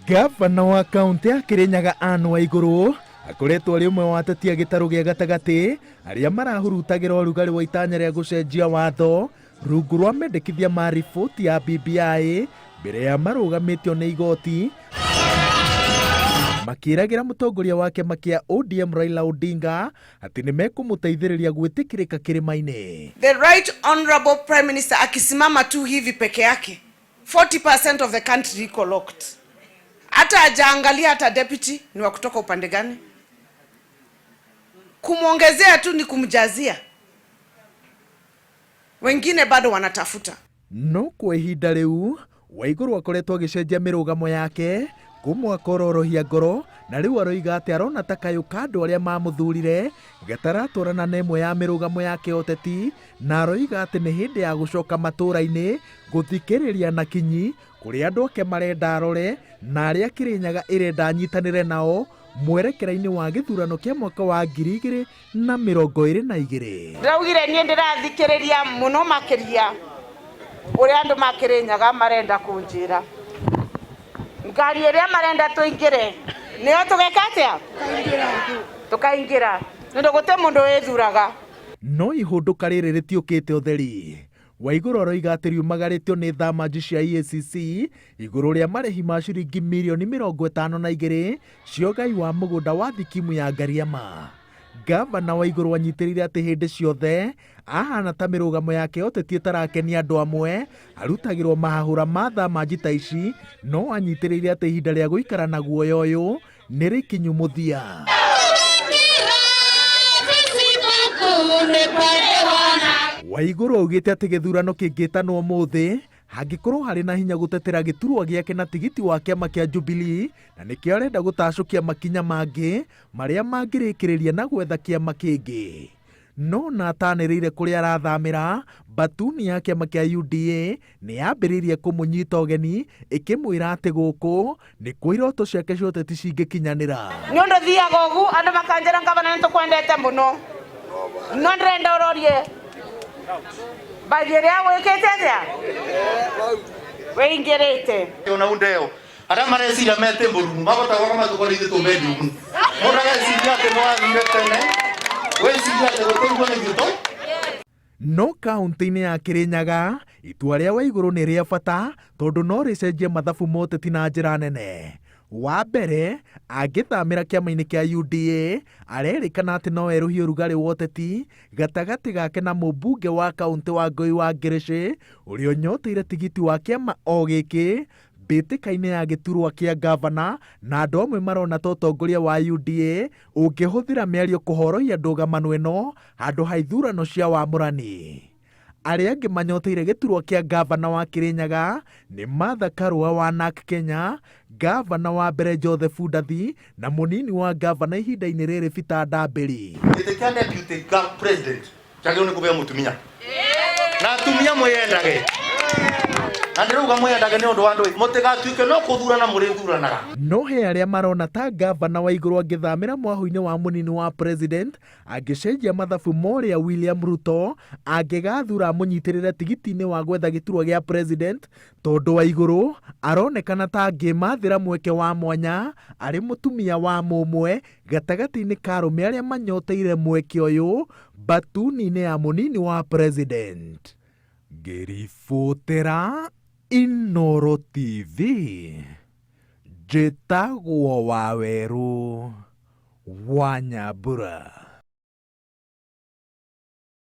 Ngavana wa kaũntĩ ya Kĩrĩnyaga Anne Waigũrũ akoretwo arĩ ũmwe wa ateti a gĩtarũ gĩa gatagatĩ arĩa marahurutagĩra ũrugarĩ wa itanya rĩa gũcenjia watho rungu rwa mendekithia ma riboti ya BBI mbere ya marũgamĩtio nĩ igoti makĩragĩra mũtongoria wa kĩama kĩa ODM Raila Odinga atĩ nĩ mekũmũteithĩrĩria gwĩtĩkĩrĩka kĩrĩma-inĩ. The right honorable prime minister akisimama tu hivi peke yake 40% of the country iko locked. Hata hajaangalia hata deputy ni wa kutoka upande gani. Kumwongezea tu ni kumjazia. Wengine bado wanatafuta. No kwa ihinda rĩu Waigũrũ akoretwo agĩcenjia mĩrũgamo yake kũmwe akororohia ngoro na rĩu aroiga atĩ arona ta kayũ ka andũ arĩa mamũthurire gataratwarana na ĩmwe ya mĩrũgamo yake ya ũteti na aroiga atĩ nĩ hĩndĩ ya gũcoka matũũra-inĩ gũthikĩrĩria na kinyi kũrĩa andũ ake marenda arore na arĩa Kĩrĩnyaga ĩrenda anyitanĩre nao mwerekera-inĩ wa gĩthurano kĩa mwaka wa 2022. Ndĩraugire niĩ ndĩrathikĩrĩria mũno makĩria ũrĩa andũ ma Kĩrĩnyaga marenda kũnjĩra. Ngari ĩrĩa marenda tũingĩre nĩyo tũgeka atĩa? Tũkaingĩra. Nĩ ũndũ gũtirĩ mũndũ wĩthuraga. No ihũndũka rĩrĩ rĩtiũkĩte ũtheri. Waigũrũ aroiga atĩ riumagarĩtio nĩ thamanji cia EACC igũrũ rĩa marĩhi ma ciringi mirioni 52 cia ũgai wa mũgũnda wa thikimu ya Ngariama. Gavana Waigũrũ anyitĩrĩire atĩ hĩndĩ ciothe ahana ta mĩrũgamo yake ya ũteti ĩtarakenia andũ amwe arutagĩrwo mahahũra ma thamanji ta ici, no anyitĩrĩire atĩ ihinda rĩa gũikara na guoya ũyũ nĩ rĩkinyu mũthia. Waigũrũ augĩte atĩ gĩthurano kĩngĩtanwo ũmũthĩ hangĩkorwo harĩ na hinya gũtetera gĩturwa gĩake na tigiti wa kĩama kĩa Jubilee na nĩkĩo arenda gũtacũkia makinya mangĩ marĩa mangĩrĩkĩrĩria na gwetha kĩama kĩngĩ. No na atanĩrĩire kũrĩa arathamĩra, Batuni ya kĩama kĩa UDA nĩ yambĩrĩirie kũmũnyita ũgeni ĩkĩmwĩra atĩ gũkũ nĩkuo iroto ciake cia ũteti cingĩkinyanĩra. Nĩ ũndũ thiaga ũgu andũ makanjĩra ngavana nĩ tũkwendete mũno no ndĩrenda ũrorie mbathi ĩrĩa wĩkĩte atĩa wĩingĩrĩte. Ona undeo arĩa mareciria mete mbũrumu mahota gwaka matukũ ithuĩ tũmendiumu mũndũ ageciria atĩ nĩ wathire tene wĩciria atĩ gũtũigua nĩ ithuĩ tũ No kaũntĩ-inĩ ya Kĩrĩnyaga, itua rĩa Waigũrũ nĩ rĩa bata tondũ no rĩcenjie mathabu ma ũteti na njĩra nene. Wa mbere, angĩthamĩra kĩama-inĩ kĩa UDA, arerĩkana atĩ no erũhie ũrugarĩ wa ũteti gatagatĩ gake na mũmbunge wa kaũntĩ wa Ngũi wa Ngĩrĩcĩ, ũrĩa ũnyoteire tigiti wa kĩama o gĩkĩ mbĩtĩka-inĩ ya gĩturwa kĩa ngavana, na andũ amwe marona ta ũtongoria wa UDA ũngĩhũthĩra mĩario kũhorohia ndũgamano ĩno handũ ha ithurano cia wamũrani. Arĩa angĩ manyoteire gĩturwa kĩa ngavana wa Kĩrĩnyaga nĩ Martha Karua wa Narc Kenya, ngavana wa mbere Joseph Ndathi na mũnini wa ngavana ihinda-inĩ rĩrĩ Peter Ndambĩri. Gĩtĩ kĩa deputy president kyagĩrĩirwo nĩ kũbeo mũtumia na atumia mwĩyendage na ndĩrauga mwĩyendage nĩ ũndũ wa ndũĩ mũtigatuĩke no kũthurana mũrĩthuranaga. No he arĩa marona ta ngavana Waigũrũ angĩthamĩra mwahũ-inĩ wa mũnini wa president angĩcenjia mathabu ma ũrĩa William Ruto angĩgathura amũnyitĩrĩre tigiti-inĩ wa gwetha gĩturwa gĩa president tondũ Waigũrũ aronekana ta angĩmathĩra mweke wa mwanya arĩ mũtumia wa mũmwe gatagatĩ-inĩ ka arũme arĩa manyoteire mweke ũyũ mbatuni-inĩ ya mũnini wa president. Ngĩribotera Inooro TV, njĩtagwo Wawerũ wa Nyambura.